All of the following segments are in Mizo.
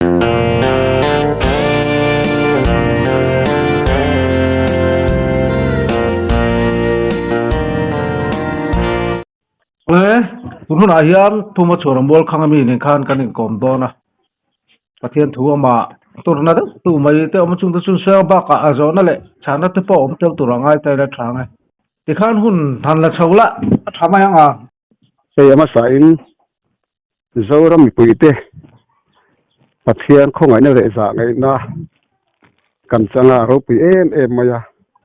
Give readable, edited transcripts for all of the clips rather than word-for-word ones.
Hle, tun hunah hian Thuma chhuan a mual khang ami nen khan kan inkawm dawn a, Pathian thu amah turna deuh tu mai te awm chung te chuan sawi ang bakah a zawhna leh chhahna te pawh awm tel tur a ngai ta ila tha ang e. Tikhan hun han la chho la a tha mai ang a. Hei a hmasain Zoram mipuite Pathian khawngaihna leh zah ngaihna kan chang a, a ropui em em mai a,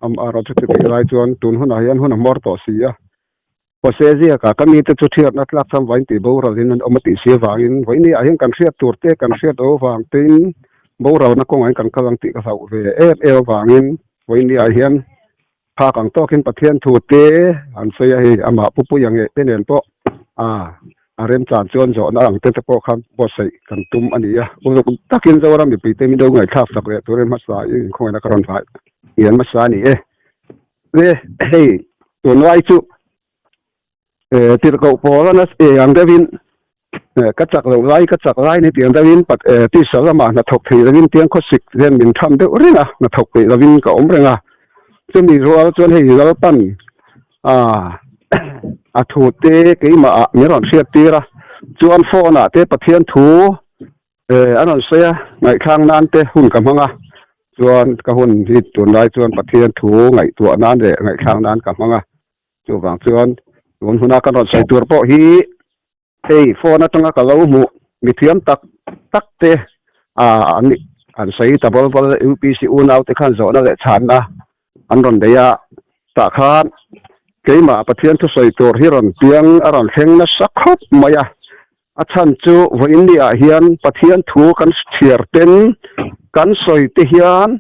amaherawh chu chutih lai chuan tun hunah hian hun a hmawr tawh si a, Hose ziakah ka mite chu hriatna tlak cham vain tih boralin an awm a tih si avangin vawinia hian kan hriat tur te kan hriat loh avang tein boralna kawngah hian kan kal ang tih ka hlauh ve em em avangin vawinia hian phak ang tawkin Pathian thu te an sawi a hei amah pu Puia ngei te nen pawh a remchan chuan zawhna ang te te pawh kha buatsaih kan tum a ni a. Uluk takin Zoram mipui te min lo ngaihthlak sak leh turin hmasa in inkhawngin a ka rawn hlai ngian hmasa a ni e. Le hei tunlai chu tirhkoh pawl a nasa ang deuhin ka chak loh lai ka chak lai ni tih ang deuhin tisa lamah hnathawk thei lovin tiang khawsik hian min tham deuh reng a hnathawk peih lovin ka awm reng a chumi rual chuan hei Lalpan a thu te keimah ah min rawn hriat tir a chuan phone ah te Pathian thu an rawn sawi a ngaihthlak nan te hun ka hmang a chuan ka hun hi tunlai chuan Pathian thu ngaihtuah nan leh ngaihthlak nan ka hmang a chuvang chuan tun huna kan rawn sawi tur pawh hi hei phone atanga ka lo hmuh mithiam tak tak te ah an an sawi ta bawlh bawlh UPC unau te khan zawhna leh chhanna an rawn nei a tah khan keimah Pathian thusawi tur hi rawn piang a rawn thleng nasa khawp mai a A chhan chu vawiin ni ah hian Pathian thu kan chhiar ten kan sawi te hian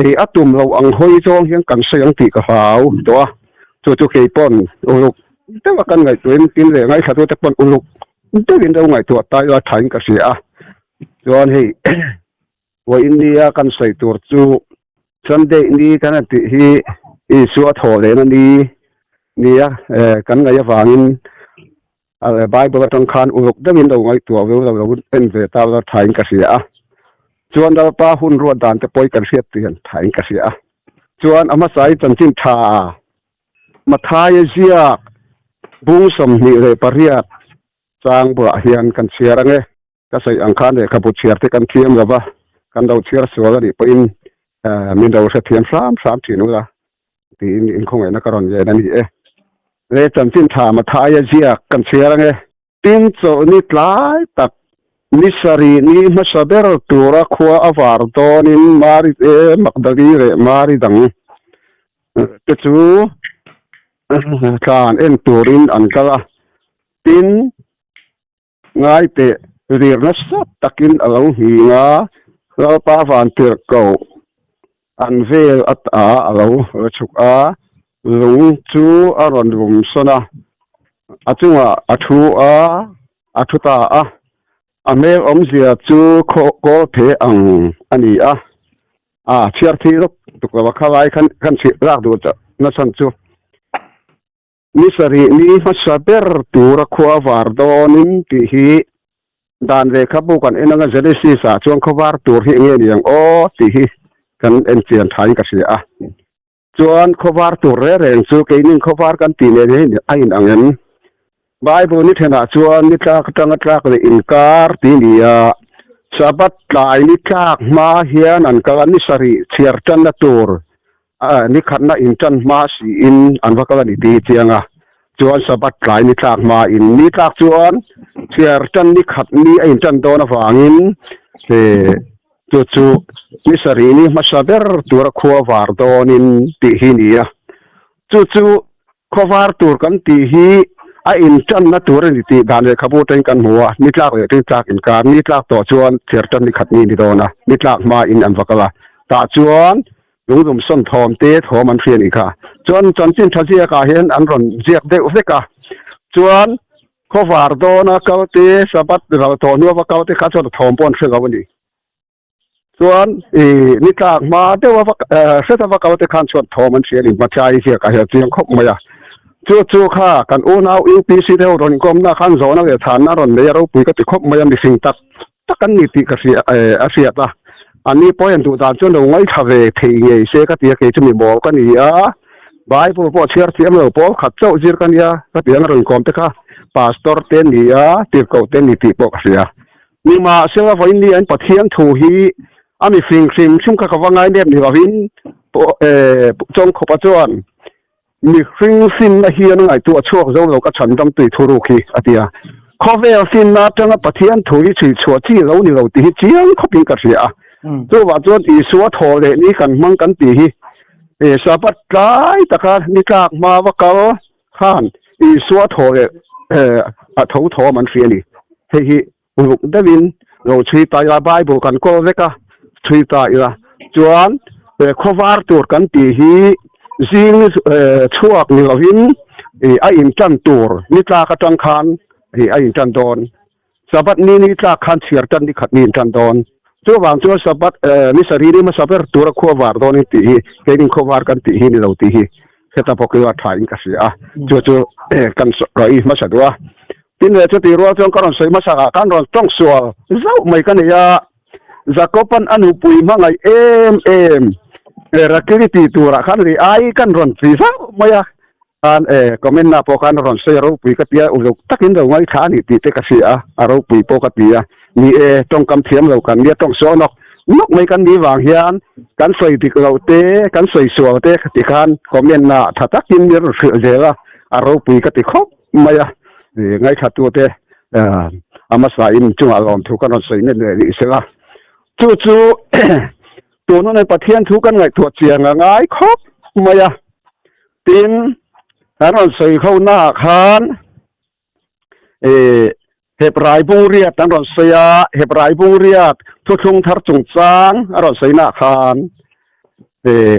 ei a tum lo ang hawi zawng hian kan sawi ang tih ka hlau tawh a, chu chu kei pawn uluk deuh a kan ngaihtuahin tin leh ngaithla tu te pawn uluk deuhin lo ngaihtuah ta ila thain ka hria a, chuan hei vawiin ni a kan sawi tur chu Sunday ni kan han tih hi Isua thawh lehna ni nia kan ngaih avangin Bible atang khan uluk deuhin lo ngaihtuah ve lo lo en ve ta ula thain ka hria a. Chuan Lalpa hun ruat dan te pawh kan hriat tih hian thain ka hria a. Chuan a hmasa i chanchin tha Mathaia ziak bung 28 chang bulah hian kan chhiar ange. Ka sawi ang khan lehkhabu chhiar te kan thiam lo va, kan lo chhiar sual a nih pawhin min lo hrethiam hram hram thin ula tiin inkhawngaihna ka rawn len a ni e. Le chanchin tha Mathaia ziak kan chhiar ange. Tin chawlhni tlai tak ni sarih ni hmasa ber tura khua a var dawnin Mari te Magdali leh Mari dang te chu tlan en turin an kal a. Tin. Ngai teh, rir nasa takin a lo nghing a, Lalpa vantirhkoh an vel ata a lo la chhuk a, lung chu a rawn rum sawn a, a chungah a thu a, a thu ta a, a hmel awmzia chu kawl phe ang a ni a, a chhiar thih lawk tuk lo a, khalai khan kan chhih lak duh nachhan chu. Ni sarih ni hmasa ber tura khua var dawnin tih hi dan lehkhabu kan en anga Genesis ah chuan khaw var tur hi enge ni ang aw tih hi kan en chian thain ka hria a. Chuan khaw var tur reng reng chu keinin khaw var kan tih nen hian a in ang em? Bible ni thenah chuan ni tlak atanga tlak leh inkar tih a ni a, Sabbath tlai ni tlak hma hian an kal a, ni sarih chhiar tanna tur Ni khatna in tan hma siin an va kal a ni tih hi chiang a, chuan Sabbath tlai ni tlak hma in ni tlak chuan chhiar tan ni khat ni a in tan dawn avangin he chu chu ni sarih ni hmasa ber tura khua var dawnin tih hi ni a, chu chu khaw var tur kan tih hi a in tanna tur a ni tih dan lehkhabu atangin kan hmu a, ni tlak leh tlak inkar ni tlak tawh chuan chhiar tan ni khat ni ni dawn a, ni tlak hma in an va kal a, tah chuan Lungdum sawn thawm te thawm an hria a nih kha. Chuan chanchin tha ziakah hian an rawn ziak deuh vek a. Chuan khawvar dawna kal te, Sabbath ral tawh hnua va kal te kha chuan a thawm pawh an hre lo a ni. Chuan i ni tlak hma deuha va hreta va kal te khan chuan thawm an hria a ni. Hmachai ziakah hian a chiang khawp mai a. Chu chu kha kan unau UPC te ho rawn inkawmna khan zawhna leh chhanna a rawn nei a ropui ka ti khawp mai a, mihring tak tak. tak an ni tih ka hria a hriat a, anni pawh hian duh dan chuan lo ngaithla ve thei ngei se ka ti a, kei chu mi mawl ka ni a, Bible pawh chhiar thiam lo pawl khat chauh zir ka nia ka ti ang a rawn kawm te kha Pastor te ni a, tirhkoh te ni tih pawh ka hria. Nimahsela vawiin an Pathian thu hi a mi fing hrim hrim kha ka va ngai nep ni lovin Chawngkhawpa chuan mihring finna hian a ngaihtuah chhuak zo lo ka chhandam tui thuruk hi a ti a. Khawvel finna atanga Pathian thu hi chhui chhuah chi lo ni lo tih hi chiang khawpin ka hria a. Chuvah chuan Isua thaw leh ni kan hmang kan tih hi Sabbath tlai taka ni tlak hma va kal khan Isua thaw leh a tho thawm an hria a ni. Hei hi uluk deuhin lo chhui ta ila, Bible kan kawl vek a, chhui ta ila chuan khawvar tur kan tih hi zing chhuak ni lovin a intan tur ni tlak atang khan a intan dawn. Sabbath ni ni tlak khan chhiar tan ni khat ni intan dawn. Chuvang chuan Sabbath ni sarih ni hmasa ber tura khuavar dawn in tih hi keinin khuavar kan tih hi ni lo tih hi heta bawk ila tha in ka hria a. Chu chu kan raih hmasa duh a. Tin leh chutih rual chuan ka rawn sawi hmasa ah khan rawn tawng sual zauh mai ka nei a. Jakob-a'n a nupui hmangaih em em Rakeli tih turah khan ri ai kan rawn ti zauh mai a. Khan e comment na pawh khan a rawn sawi a ropui ka tia uluk takin lo ngaithla a nih tih te ka hria a, a ropui pawh ka ti a. Ni e, tawngkam thiam lo kan nia tawng sual nawk nawk mai kan nih vang hian kan sawi dik loh te, kan sawi sual te ti khan comment na tha takin min rawn hrilh zel a, a ropui ka ti khawp mai a. Ngaithla tu te a hmasa in chungah lawmthu kan rawn sawi net leh rih sela. Chu chu tun hunah Pathian thu kan ngaihtuah chiang a ngai khawp mai a. Tin, kan rawn sawi ho naah khan eh Hebrai bungriat an rawn sawi a, Hebrai bungriat thuthlung thar chungchang a rawn sawi naah khan eh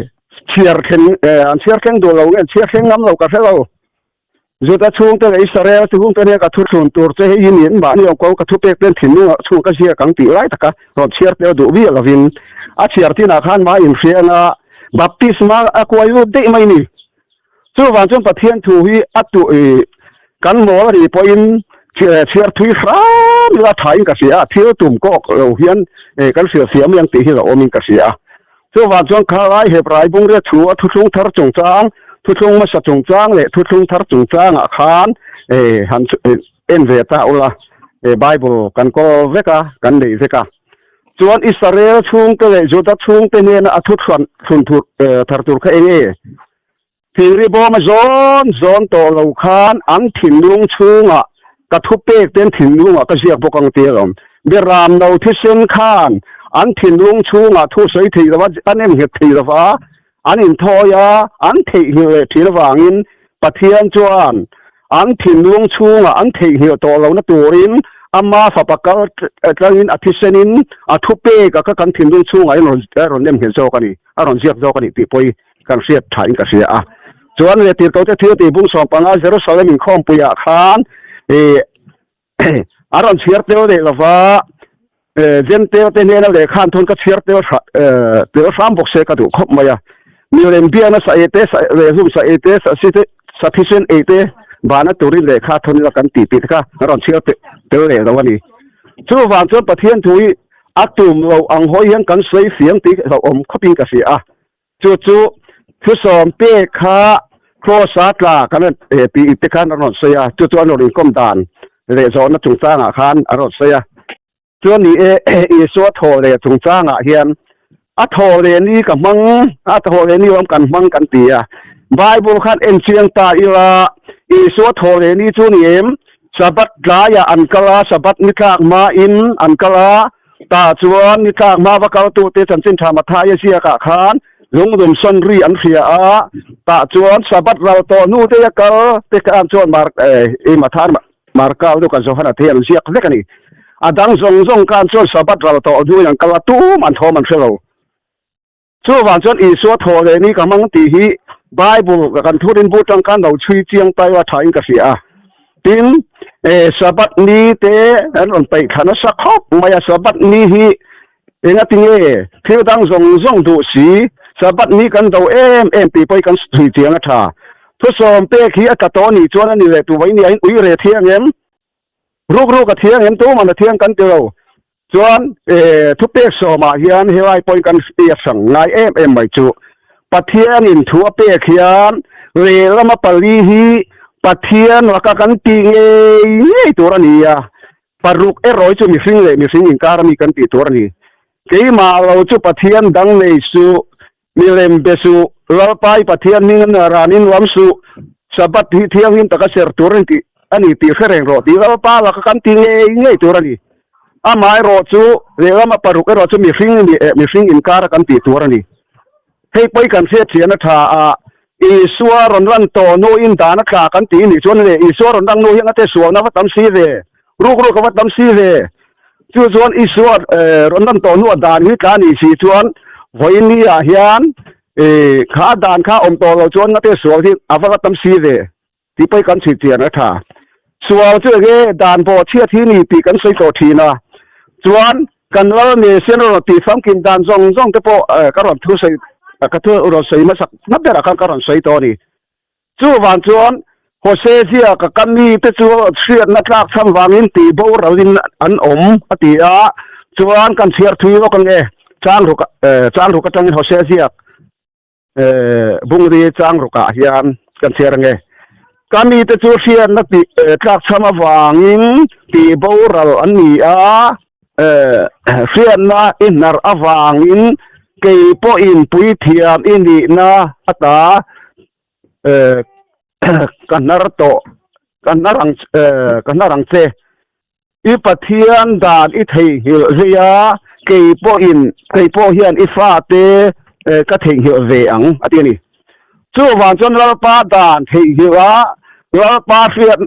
chhiar thleng eh an chhiar thleng duh lo nge an chhiar thleng ngam lo ka hre lo. Juda chhungte leh Israel chhungte nia ka thuthlun tur che hei hi niin mahni awm ko ka thupek ten thinlungah chhung ka ziak ang tih lai taka rawn chhiar tel duh viah lovin a chhiar tinah khan mah inhrianga Baptisma a kuai lut daih mai ni. Chuvang chuan Pathian thu hi a tu i kan mawl a nih pawhin chhiar thui hram ila thain ka hria a, thil tum kawk lo hian kan hrilhfiah mai ang tih hi lo awmin ka hria a. Chuvang chuan khalai Hebrai bungrua thu a thuthlung thar chungchang, thuthlung hmasa chungchang leh thuthlung thar chungchangah khan han en ve ta ula, Bible kan kawl vek a, kan neih vek a. Chuan Israel chhungte leh Juda chhungte hnena a thuthlun thar tur kha eng nge? Thingri bawma zawn zawn tawh lo khan an thinlung chhungah ka thupek ten thinlungah ka ziak bawk ang tia lawm. Beram no thisen khan an thinlung chhungah thu sawi thei lova, an em nghet thei lova, an inthawi a, an theihnghilh leh thin avangin Pathian chuan an thinlung chhungah an theihnghilh tawh lohna turin ama fapa kal tlangin a thisenin a thupek a kha kan thinlung chhungah hian a rawn nem nghet zawk a ni, a rawn ziak zawk a ni tih pawhi kan hriat thain ka hria a. Chuan leh tirhkohte thil tih bung 15 Jerusalem inkhawmpuiah khan ih a rawn chhiar tel leh lova, Jentail te hnena lehkha an thawn ka chhiar tel tel hram bawk se ka duh khawp mai a. Milem biakna sa ei te, sa lehhlum sa ei te, sa si te, sa thisen ei te bana turin lehkha thawn ila kan tih tih te kha a rawn chhiar tel leh lo a ni. Chuvang chuan Pathian thu hi a tum lo ang hawi hian kan sawi fiam tih hlauhawm khawpin ka hria a. Chu chu thusawm pek kha Kraws-a tla kan rawn tih te khan an rawn sawi a, chu chu an rawn inkawm dan leh zawhna chungchangah khan an rawn sawi a. Chuan ni e, Isua thaw leh chungchangah hian a thaw leh ni ka hmang, a thaw leh ni awm kan hmang kan ti a. Bible khan en chiang ta ila, Isua thaw leh ni chu ni em? Sabbath tlaiah an kal a, Sabbath ni tlak hmain an kal a, Tah chuan ni tlak hma va kaltute chanchin tha Mathaia ziakah khan lungdum sawn ri an hria a, tah chuan Sabbath ral tawh hnu te a kal te khan chuan Mark i Mathaia Marka Luka Johana te hi an ziak vek a ni. A dang zawng zawng khan chuan Sabbath ral tawh hnuin an kal a, tum an thawm an hre lo. Chuvang chuan Isua thaw leh ni ka hmang tih hi Bible ka kan thurin bu tang khan lo chhui chiang ta ila thain ka hria a. Tin, Sabbath ni te an rawn peih thla nasa khawp mai a, Sabbath ni hi engati nge thil dang zawng zawng duh si, Sabbath ni kan do em em tih pawh hi kan chhui chiang a tha. Thusawm pek hi a tla tawh anih chuan a ni leh tu vawinia in ui re thiang em? Ruk ruk a thiang em? Tuman a thiang kan ti lo. Chuan thupek sawmah hian helai pawhin kan hriat hrang ngai em em mai chu Pathianin thu a pek hian lehlama pali hi Pathian laka kan tih ngei ngei tur a ni a, paruk erawh hi chu mihring leh mihring inkar ami kan tih tur a ni. Keimah lo chu Pathian dang nei suh, milem be suh, Lalpai Pathian hming a ranin lam suh, Sabbath hi thianghlim taka ser tur a ni tih a ni tih hre reng rawh tih Lalpa laka kan ti ngei ngei tur a ni. Amaherawh chu lehlama paruk erawh chu mihring mihring inkara kan tih tur a ni. Hei pawi kan hriat thian a tha a, Isua rawn lan tawh hnuin dan a tla kan tih nih chuan le Isua rawn lang hnu hian a te sualna va tam si ve, ruk ruk a va tam si ve. Chu chuan Isua rawn lan tawh hnuah dan hi tla nih si chuan vawiin ah hian kha dan kha awm tawh lo chuan a te sual hi a va la tam si ve tih pawi kan chhui chian a tha. Sual chu enge dan bawh chhiat hi ni tih kan sawi tawh thin a, chuan kan lal ni sian rawn tih famkim dan zawng zawng te pawh ka rawn thu sawi ka thu rawn sawi hmasak hma berah khan ka rawn sawi tawh a ni. Chuvang chuan Jose ziaka ka mite chu hriatna tlak chhan vangin tih boralin an awm a ti a, chuan kan chhiar thui lawk ange chang ruk chang ruk atangin Jose ziak Bungri chang rukah hian kan chhiar ange. Ka mite chu hriatna tih tlak chham avangin tih boral an ni a, hriatna i hnar avangin kei pawhin puithiam i nihna ata ka hnar tawh ka hnar ang ka hnar ang che. I Pathian dan i theihnghilh zui a, kei pawhin, kei pawh hian i fate ka theihnghilh ve ang, a ti a ni. Chuvang chuan Lalpa dan theihnghilh a, Lalpa hriat,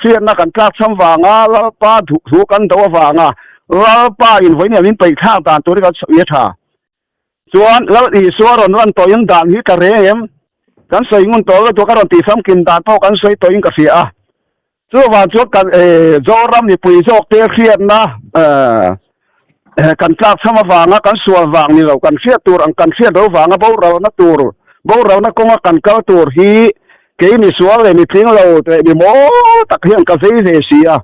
hriatna kan tlakchham vanga, Lalpa thu kan do avanga, Lalpa in vawiin min peihthlak dan tur hi kan sawi a tha. Chuan Lal Isua rawn lan tawhin dan hi ka reng em? Kan sawi ngun tawh lo, ka rawn tihfamkim dan pawh kan sawi tawhin ka hria a. Chuvang chuan kan Zoram mipui zawk te hriatna kan tlak chham avanga kan sual vang ni lo, kan hriat tur ang kan hriat lo vanga boralna tur, boralna kawnga kan kal tur hi kei mi sual leh mi tling lo leh mi mawl tak hian ka vei ve si a.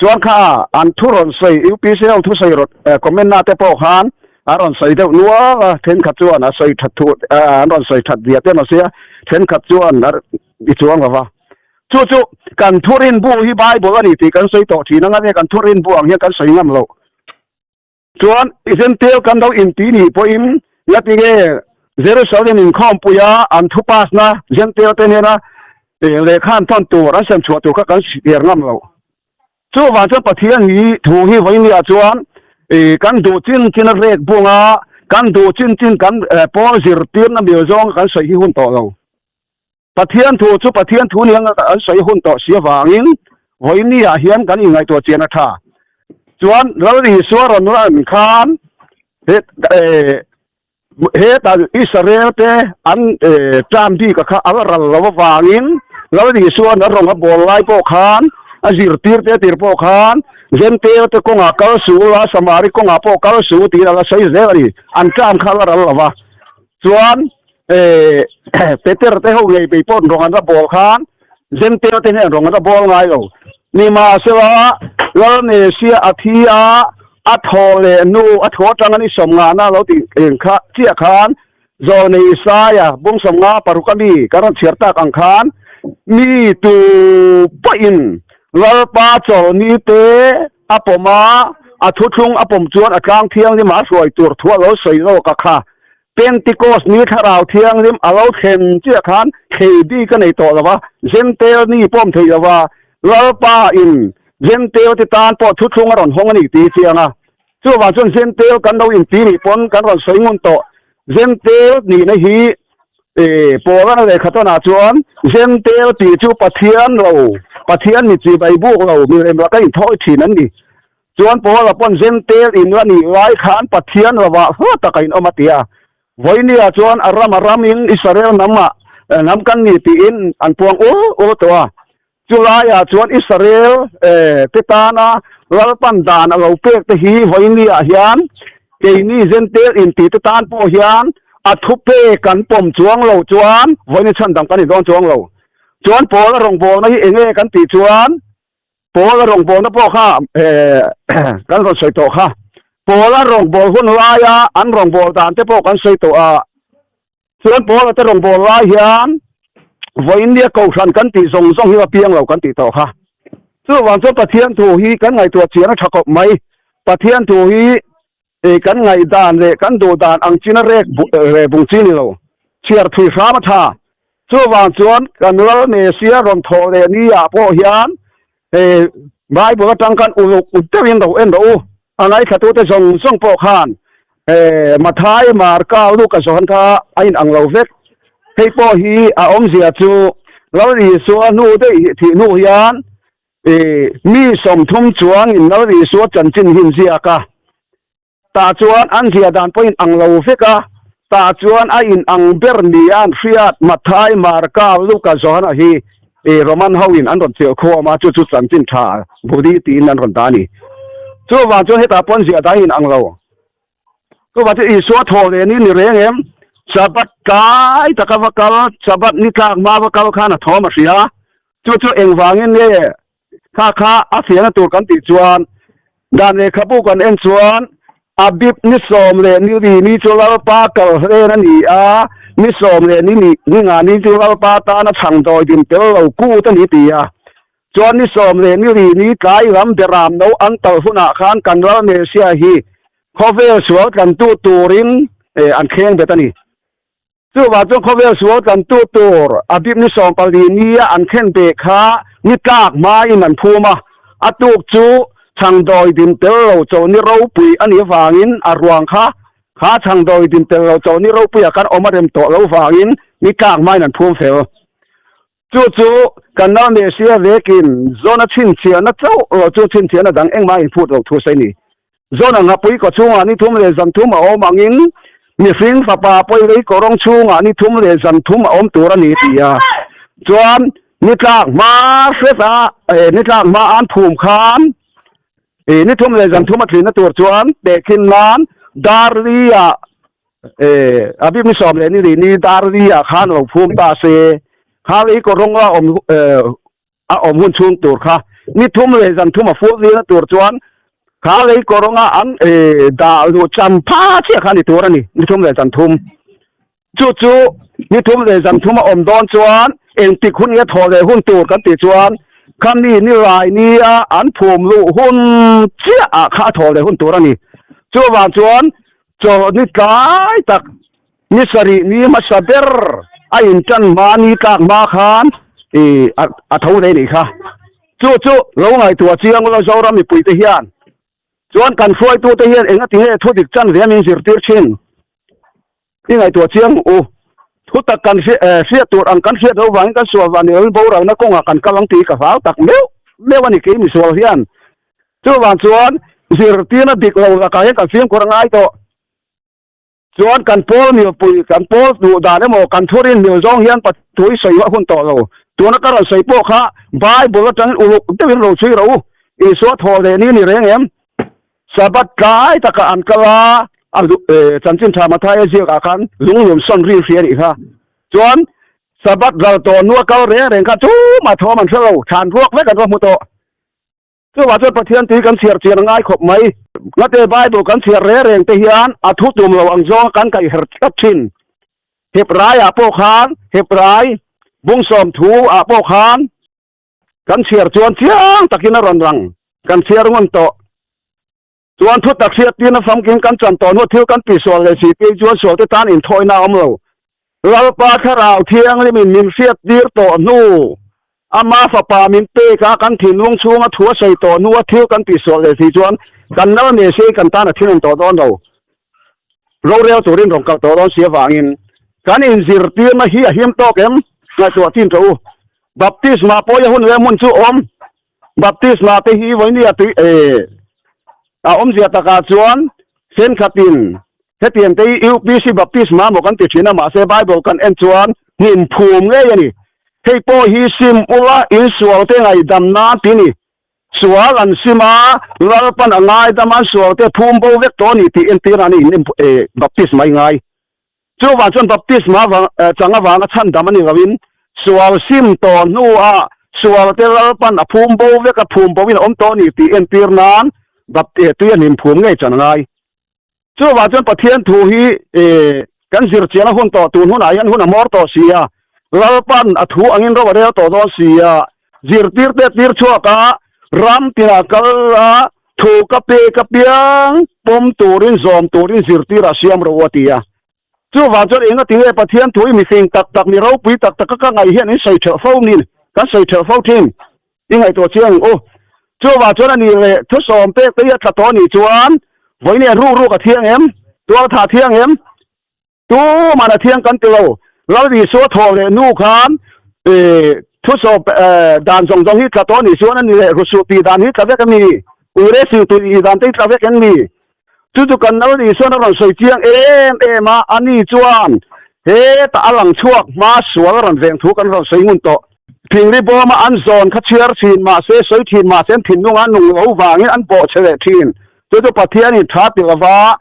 Chuan kha an thu rawn sawi UPC ho thusawi rawn comment na te pawh khan a rawn sawi deuh nual a, thenkhat chuan a sawi that thu an rawn sawi that zia te an rawn sawi a, thenkhat chuan a i chuang lo va. Chu chu kan thurin bu hi Bible a ni tih kan sawi tawh thin anga nge kan thurin bu ang hian kan sawi ngam lo. Chuan Gentile kan lo inti nih pawhin ngati nge Jerusalem inkhawmpuia an thu pass na Gentile te hnena lehkha an thawn tur an sem chhuah tur kha kan hriat ngam lo. Chuvang chuan Pathian hi thu hi vawinia chuan kan duh chin chin a rek bunga kan duh chin chin kan pawl zirtirna mil zawng kan sawi hi hun tawh lo. Pathian thu chu Pathian thu nia an sawi hun tawh si avangin vawiin ah hian kan inngaihtuah chian a tha. Chuan Lal Isua rawn lan khan he heta Israel te an term bik a kha a la ral lo avangin Lal Isua'n a rawng a bawl lai pawh khan a zirtir te tir pawh khan Gentail te kawngah kal su la, Samari kawngah pawh kal su tiin a la sawi zel a ni. An term kha a la ral lo va. Chuan Peter te ho ngei pei pawh rawng an va bawl khan Gentile te hian rawng an va bawl ngai lo. Nimahsela Lalnesia a thi a, a thaw leh nu a thaw atang an i sawm ngahna lo tih eng kha chiah khan Zawlnei Isaia bung 55 a mi kan rawn chhiar tak ang khan mi tu pawhin Lalpa chawlhni te a pawm a, a thuthlung a pawm chuan a tlang thianghlim ah a hruai tur thu a lo sawi zawk a kha. Pentecost ni Thlarau Thianghlim a lo thlen chiah khan thlei bik a nei tawh lo va, Gentail ni pawm thei lo va, Lalpa in Gentail te tan pawh thuthlung a rawn hawng a ni tih chiang a. Chuvang chuan Gentail kan lo inti nih pawn kan rawn sawi ngun tawh. Gentail nihna hi Paula lehkha tawnah chuan Gentail tih chu Pathian lo, Pathian mi chibai buk lo, milem laka inthawi thin an ni. Chuan Paula pawn Gentail in la nih lai khan Pathian lovah hla taka in awm a ti a. Vawinia chuan a ram a ramin Israel hnamah hnam kan ni tiin an puang ul ul tawh a. Chulaiah chuan Israel te tana Lalpan dan a lo pek te hi vawinia hian keini Gentail inti te tan pawh hian a thupe kan pawm chuang lo chuan vawiin chhandam kan indawn chuang lo. Chuan Paula rawngbawlna hi enge kan tih chuan Paul a rawngbawlna pawh kha kan rawn sawi tawh kha. Paula rawngbâwl hun laia an rawngbâwl dan te pawh kan sawi tawh a. Chuan Paula te rawngbâwl lai hian vawiin nia kohhran kan tih zawng zawng hi a piang lo kan tih tawh kha. Chuvang chuan Pathian thu hi kan ngaihtuah chian a tha khawp mai. Pathian thu hi kan ngaihdan leh kan duh dan ang chin a rek bung chi ni lo. Chhiar thui hram a tha. Chuvang chuan kan Lal Mesia rawn thawh leh ni ah pawh hian Bible atang khan uluk ut deuhin ro en rawh u. A ngaithlatute zawng zawng pawh khan Mathai, Marka, Luka, Johan kha a inang lo vek. Hei pawh hi a awmzia chu Lal Isua hnu daih thih hnu hian mi 30 chuangin Lal Isua chanchin hi an ziak a. Tah chuan an ziah dan pawh inang lo vek a, tah chuan a inang ber nia an hriat Mathai, Marka, Luka, Johana hi Roman hoin an rawn chilh khawm a, chu chu chanchin tha budi tiin an rawn dah a ni. Chuvang chuan hetah pawh an ziah dan a inang lo. Chuvang chu Isua thaw leh ni ni reng em? Sabbath tlai taka va kal, Sabbath ni tlak hma va kal khan a thawm a hria. Chu chu engvangin nge kha kha a fiahna tur kan tih chuan dan lehkhabu kan en chuan Abib ni sawm leh ni ri ni chu Lalpa kal hlen a ni a, ni sawm leh ni ni nga ni chu Lalpa tana chhang dawi din tel lo kut a ni ti a. Chuan ni sawm leh ni ri ni tlai lam beram no an tal hunah khan kan ral Messia hi khawvel sual tlantu turin an thleng bet a ni. Chuvang chuan khawvel sual tlantu tur a bip ni 14 nia an thlen beh kha ni tlak hmain an phum a, a tuk chu chhangdawi din tel lo chawlhni ropui a nih avangin a ruang kha kha chhangdawi din tel lo chawlhni ropuiah khan awm a rem tawh lo vangin ni tlak hmain an phum fel. Chu chu kan nau Messia vekin Zona chhinchhiahna chauh lo chu chhinchhiahna dang engmah inphut lo thu a sawi a ni. Zona nghapui kaw chhungah ni thum leh zan thum a awm angin mihring fapa pawi lei kawrawng chhungah ni thum leh zan thum a awm tur a ni ti a. Chuan ni tlak hma hreta ni tlak hma an phum khan ni thum leh zan thum a tlinna tur chuan tehkhin nan dar li ah A bik ni sawm leh ni ri ni dar li ah khan lo phum ta se, kha lei kaw rawng a awm a awm hun chhung tur kha ni thum leh zan thum a fur zirna tur chuan kha lei kaw rawnga an dah luh chan pha chiah kha ni tur a ni, ni thum leh zan thum. Chu chu ni thum leh zan thum a awm dawn chuan engtik hun nge thawh leh hun tur kan tih chuan khami ni rai nia an phum luh hun chiah ah kha a thawh leh hun tur a ni. Chuvang chuan Chaw ni tlai tak, ni sarih ni hmasa ber a intan hma ni tlak hma khan i a tho leh nih kha. Chu chu lo ngaihtuah chiang ula Zoram mipuite hian chuan kan hruaitute hian engati nge thu dik chan ve min zirtir thin i ngaihtuah chiang u. Thu tak kan hriat tur ang kan hriat loh vangin kan sual vang ni lovin boralna kawngah kan kal ang tih ka hlau tak meuh meuh a ni kei misual hian. Chuvang chuan zirtirna dik lo lakah hian kan fimkhur a ngai tawh. Chuan kan pawl milpui, kan pawl duh dan emaw kan thurin mil zawng hian Pathu i sawi a hun tawh lo. Tuna ka rawn sawi pawh kha Bible atangin uluk deuhin ro chhui rawh u. Isua thaw leh ni ni reng em? Sabbath tlai takah an kal a, a chanchin tha Mathaia ziakah khan lunglum sawn ri hria nih kha. Chuan Sabbath ral tawh hnua kal reng reng kha tumah thawm an hre lo, thlan ruak vek an va hmu tawh. Chuvah chuan Pathian tui kan chhiar chian a ngai khawp mai. Ngate Bible kan chhiar reng reng te hian a thu tum lo ang zawnga kan kaih her tlat thin. Hebrai ah pawh khan, Hebrai bung sawm thu ah pawh khan kan chhiar chuan chiang takin a rawn lang. Kan chhiar ngun tawh. Chuan thu tak hriat tirna famkim kan chan tawh hnu thil kan tihsual leh si phei chuan sualte tan inthawihna a awm lo. Lalpa Thlarau Thianghlimin min hriat tir tawh hnu, Ama Fapa min pek a, kan thinlung chhunga thu a sawi tawh hnua thil kan tihsual leh si chuan kan nal me se kan tan a thinawm tawh dawn lo. Rorel turin rawn kal tawh dawn si avangin kan inzirtirna hi a him tawk em? Ngaihtuah chin tawh u. Baptisma pawh i a hun leh hmun chu awm. Baptisma te hi vawinia tui eh a awmzia takah chuan thenkhatin hetiang te hi UPC baptisma maw kan ti thin a, mahse Bible kan en chuan hnim phum ngei a ni. Hei pawh hi sim ula insual te ngaihdam nan ti ni. Sual an sim a, Lalpan a ngaidam a, an sual te phum bo vek tawh a ni tih entir a ni hnim eh baptisma i ngai. Chuvang chuan baptisma chang avanga chhandam a ni loin sual sim tawh hnuah sualte Lalpan a phum bo vek a, phum bo in a awm tawh a ni tih entir nan tui a hnim phum ngei chan a ngai. Chuvang chuan Pathian thu hi kan zir chian a hun tawh, tun hunah hian hun a hmawr tawh si a, Lalpan a thu angin ro a rel tawh dawn si a, zirtirte a tir chhuak a, ram tinah kal a, thu ka pek apiang pawm turin zawm turin zirtir a siam ro a ti a. Chuvang chuan enga tinge Pathian thu hi mifing tak tak, mi ropui tak taka ka ngaih hian in sawi ṭhelh fo nin, kan sawi ṭhelh fo ṭhin. I ngaihtuah chiang ang u. Chuvang chuan a ni leh thusawm pek te hi a tla tawh a nih chuan vawiin hian ruk ruk a thiang em? Tualtha a thiang em? Tuman a thiang kan ti lo. Lal Isua thawh leh nu khan thusawm dan zawng zawng hi tla tawh a nih chuan a ni leh rusuh tih dan hi tla vek a ni. Uire sing tih dan te hi tla vek em ni? Chu chu kan Lal Isuan a rawn sawi chiang em em a, ani chuan hetah a lang chhuak hma sual a rawn veng thu kan rawn sawi ngun tawh. Thingri bawma an zawn kha chhiar thin mahse, sawi thin mahse an thinlunga an nung lo vangin an bawh chhe leh thin. Chu chu Pathianin tha ti lova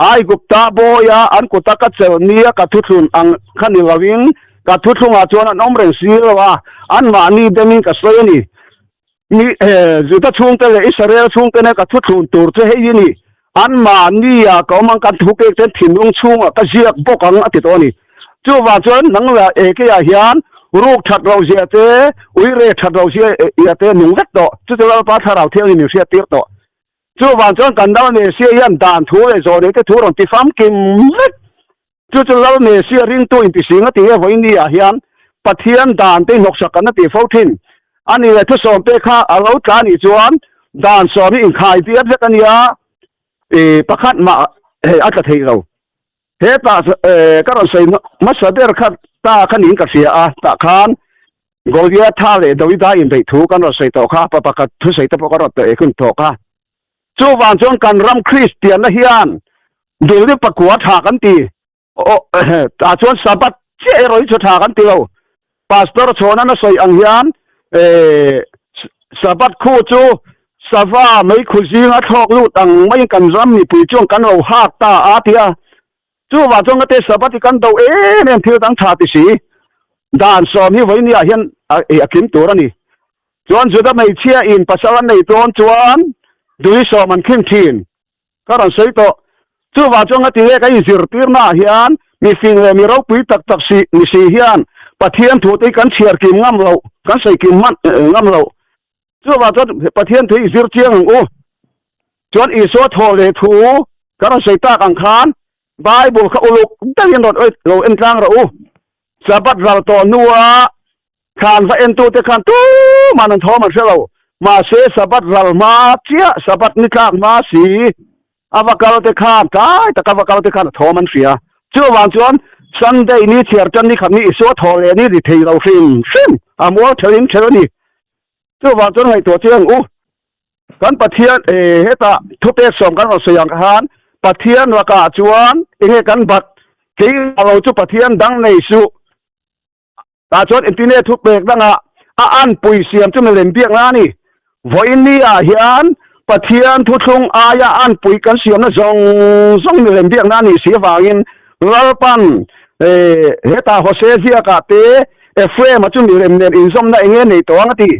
Aigupta bawia an kuta ka chelh nia ka thuthlun ang kha ni lovin ka thuthlungah chuan an awm reng si lo a, anmahni demin ka sawi a ni. Mi, Juda chhungte leh Israel chhungte nen ka thuthlun tur chu hei hi ni, anmahni ah ka awm ang, kan thu pek chuan thinlung chhungah ka ziak bawk ang a ti tawh a ni. Chuvang chuan nang lah ekeiah hian ruk that lo zia te, uire that lo zia te nung vek tawh, chuti Lalpa Thlarau Thianghlim min hriat tir tawh. Chuvang chuan kan Lal Mesia hian dan thu leh zawhneite thu rawn ti famkim vek. Chu chu Lal Mesia ringtu intising a ti e vawiin ah hian Pathian dan te hnawksak kan a ti fo thin. A ni leh thusawm te kha a lo tla anih chuan dan sawm hi inkhai biat vek a nia, i pakhat mah hei a tla thei lo. Hetah ka rawn sawi hmasa ber kha ta kha niin ka hria a, tah khan Goliatha leh Dawida inbeih thu kan rawn sawi tawh kha, pa pakhat thusawi te pawh ka rawn tawh hun tawh kha. Chuvang chuan kan ram Kristianna hian dul pakua tha kan ti. Aw tah chuan Sabbath chiah erawh hi chu tha kan ti lo. Pastor Chhawnan a sawi ang hian Sabbath khu chu sava meikhu zinga thlawk lut ang maiin kan ram mipui chuan kan lo hak ta a ti a. Chuvang chuan ngate Sabbath hi kan do em em thil dang tha ti si. Dan sawm hi vawinia hian a kim tur a ni. Chuan Juda hmeichhia in pasal an nei dawn chuan dui sawm an khin thin. Ka rawn sawi tawh. Chuvang chuan ngati nge kan inzirtirna ah hian mifing leh mi ropui tak tak si ni si hian Pathian thu te hi kan chhiar kim ngam loh, kan sawi kim hman ngam loh. Chuvang chuan Pathian thu hi i zir chiang ang u. Chuan Isua thawh leh thu ka rawn sawi tak ang khan Bible kha uluk deuhin rawn lo en tlang rawh u. Sabbath ral tawh hnua Thlan va entute khan tuman an thawm an hre lo. Mahse, Sabbath ral hma chiah, Sabbath ni tlak hma si a va kal te khan, tlai taka va kal te khan a thawm an hria. Chuvang chuan Sunday ni chhiar tan ni khat ni Isua thaw leh ni ri thei lo hrim hrim a mual thelin thelh a ni. Chuvang chuan ngaihtuah chiang ang u. Kan Pathian, hetah thupek sawm kan rawn sawi ang khan Pathian lakah chuan enge kan bat? Kei lo chu Pathian dang nei suh. Tah chuan engtin thu pek dangah a anpui siam chu milem biak na a ni. Vawiin ni ah hian Pathian thuthlung aia anpui kan siamna zawng zawng milem biak na a nih si avangin Lalpan hetah Hosea ziakah te Ephraim-a chu milem nen inzawmna eng nge nei tawh ang a ti.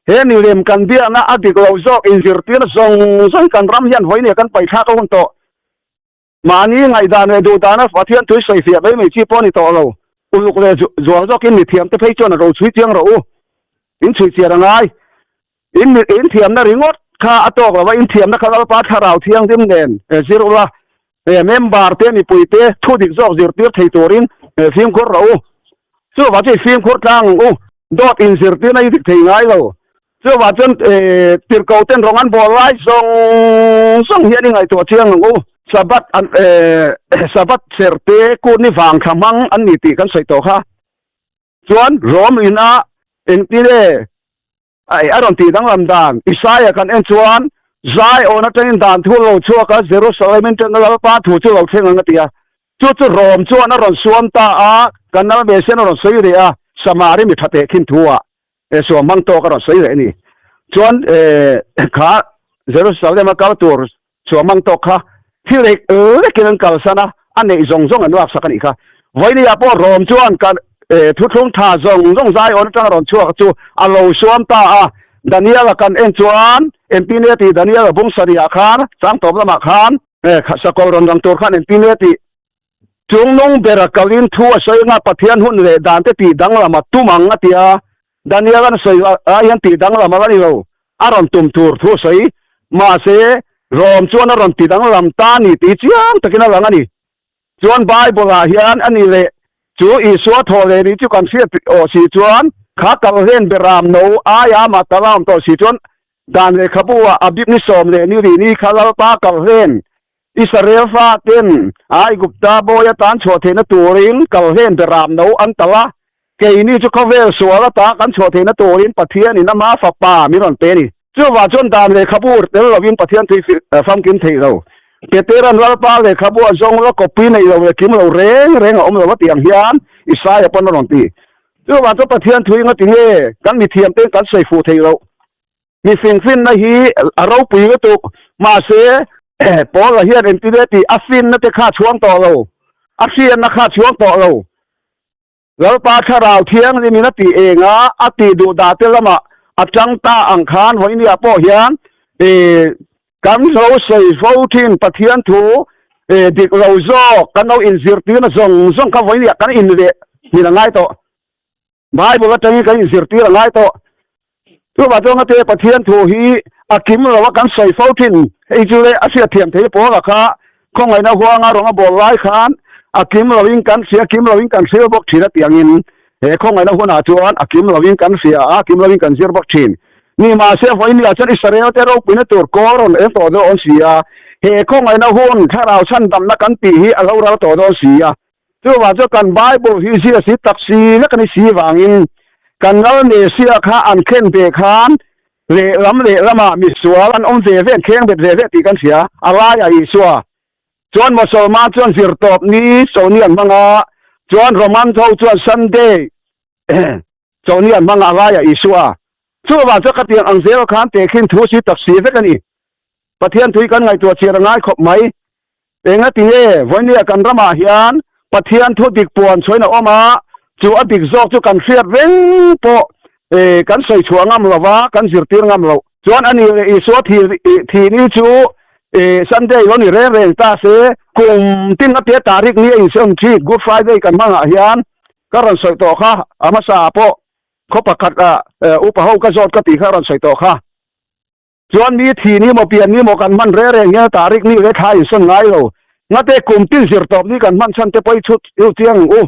He milem kan biakna a dik lo zawk inzirtirna zawng zawng kan ram hian vawiin ah kan paithlak a hun tawh. Mahni ngaihdan leh duhdana Pathian tui sawifiah mai mai chi pawh a ni tawh lo. Uluk leh zual zawkin mithiamte phei chuan a ro chhui chiang rawh u. In chhui chian a ngai. In in thiamna ringawt kha a tawk lo va, in thiamna kha Lalpa Thlarau Thianghlim nen zir ula, member te mipui te thu dik zawk zirtir thei turin fimkhur rawh u. Chuvang chu i fimkhur tlang ang u. Dawt inzirtirna i dik thei ngai lo. Chuvang chuan tirhkoh ten rawng an bawl lai zawng zawng hian i ngaihtuah chiang ang u. Sabbath an Sabbath serhte kut ni vang thla hmang an ni tih kan sawi tawh kha. Chuan Rom ina engtin nge a rawn tih danglam dan Isaia kan en chuan Zion atangin dan thu lo chhuak a, Jerusalem in tanga Lalpa thu chu lo thleng ang a ti a. Chu chu Rom chuan a rawn suam ta a, kan Lal Mesian a rawn sawi leh a, Samari mi tha teh khin thu ah suam hmang tawk a rawn sawi leh a ni. Chuan kha Jerusalem a kal tur suam hmang tawk kha thi lek lekin an kalsan a, a neih zawng zawng an laksak a nih kha. Vawinia pawh Rom chuan kan thuthlung tha zawng zawng Zion atanga rawn chhuak chu a lo suam ta a. Daniel-a kan en chuan engtin nge tih Daniel-a bung sarihah khan, chang tawp lamah khan. Sakawr rawn lang tur khan engtin nge tih chungnung bera kalin thu a sawi anga Pathian hun leh dan te tih danglam a tum ang a ti a, Daniel an sawi lai hian tih danglam a la ni lo, a rawn tum tur thu a sawi. Mahse, Rom chuan a rawn ti danglam ta ni tih chiang takin a lang a ni. Chuan Bible ah hian a ni leh chu Isua thaw leh ni chu kan hriat awh si chuan kha kalhlen beram no aia mah tal a awm tawh si chuan Dan lehkhabu ah Abib ni sawm leh ni rih ni kha Lalpa kalhlen Israel faten Aigupta bawi atan chhuah theihna turin kalhlen beram no an tal a, keini chu khawvel sual ata kan chhuah theihna turin Pathianin ama fapa min rawn pe a ni. Chuvah chuan dan lehkhabu tel lovin Pathian tui famkim theih lo. Petera'n Lalpa lehkhabu a zawng la copy nei lo leh kim lo reng reng a awm lo a tih ang hian Isaia pawn a rawn ti. Chuvah chuan Pathian thui ngati nge kan mithiamten kan sawi fuh theih loh. Mi fingfinna hi a ropui lutuk, mahse Paula hian engtin nge tih a finna te kha a chhuang tawh lo, a hriatna kha a chhuang tawh lo. Lalpa Thlarau Thianghlimin a tih eng a, a tih duh dah te lamah a tang ta ang khan vawinia pawh hian kan lo sawi fo thin Pathian thu dik lo zawk kan lo inzirtirna zawng zawng kha vawinia kan inleh hmin a ngai tawh. Bible atangin kan inzirtir a ngai tawh. Chuvah chuan ngate Pathian thu hi a kim lo a kan sawi fo thin. Hei chu le a hriatthiam thei pawl a kha khawngaihna huanga rawng a bawl lai khan a kim loin kan hria, kim loin kan hril bawk thin a tiangin he khawngaihna hunah chuan a kim loin kan hria a, kim loin kan zir bawk thin. Ni mahse vawiin ah chuan Israel te ropuina tur kawl rawn eng tawh dawn si a, he khawngaihna hun thlarau chhandamna kan tih hi a lo ral tawh dawn si a. Chuvang chu kan Bible hi zia si tak si vek a ni si vangin kan Lal Messiah kha an khen ve khan lehlam lehlamah misual an awm ve ve, an kheng bet ve ve tih kan hria. A laiah Isua chuan Mosolman chuan zirtawp ni chawhni an hmang a, chuan Roman ho chuan Sunday chawhni an hmang a, a laiah Isua. Chuvang chu khatiang ang zel khan tehkhin thu si tak si vek a ni. Pathian thui kan ngaihtuah chhiar a ngai khawp mai. Engati nge vawinia kan ramah hian Pathian thu dik puan chhuain a awm a, chu a dik zawk chu kan hriat reng pawh kan sawi chhuah ngam lo va, kan zirtir ngam lo. Chuan ani leh Isua thi thi ni chu Sunday lo ni reng reng ta se, kum tin atia tarik ni a insiam thi Good Friday kan hmangah hian ka rawn sawi tawh kha, a hmasa ah pawh khaw pakhat ah upa ho ka zawt ka tih kha a rawn sawi tawh kha. Chuan mi thi ni maw pian ni maw kan hman reng reng hian tarik ni leh thla insawn ngai lo. Ngate kum tin zir tawp ni kan hman chhan te pawh i chhut iu chiang ang u.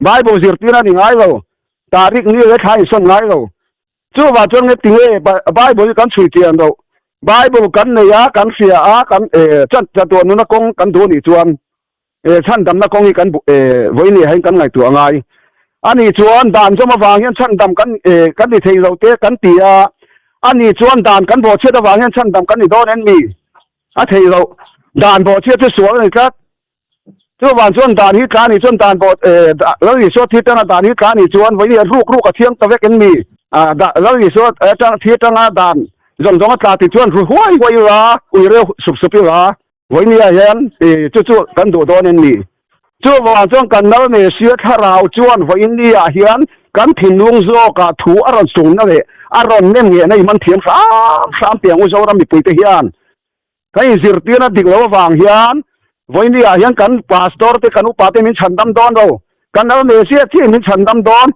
Bible zirtir a ni ngai lo. Tarik ni leh thla insawn ngai lo. Chuvang chuan nge tinge Bible hi kan chhui chian loh. Bible kan nei a, kan hria a, kan chan chatuah nuna kawng kan duh anih chuan chhandamna kawng hi kan vawiin ah hian kan ngaihtuah a ngai. Ani chuan dan zawm avang hian chhandam kan kan ni thei lo te kan ti a, ani chuan dan kan bawhchhiat avang hian chhandam kan ni dawn em ni? A thei lo. Dan bawhchhiat chu sual a ni tlat. Chuvang chuan dan hi tla anih chuan dan bawh Lal Isua thi atanga dan hi tla anih chuan vawiin ruk ruk a thiang ta vek em ni? Lal Isua thi atanga dan zawng zawng a tla tih chuan ru huai huai ila, ui reu sup sup ila. Vawinia hian chu chu kan duh dawn em ni? Chuvang chuan kan nal Messia thlarau chuan vawinia hian kan thinlung zawkah thu a rawn sungna leh a rawn nem nghehna i man thiam hram hram tih ang u Zoram mipuite hian. Kan inzirtirna dik lo avang hian vawinia hian kan pastor te kan upa te min chhandam dawn lo. Kan nal Messia chiah min chhandam dawn.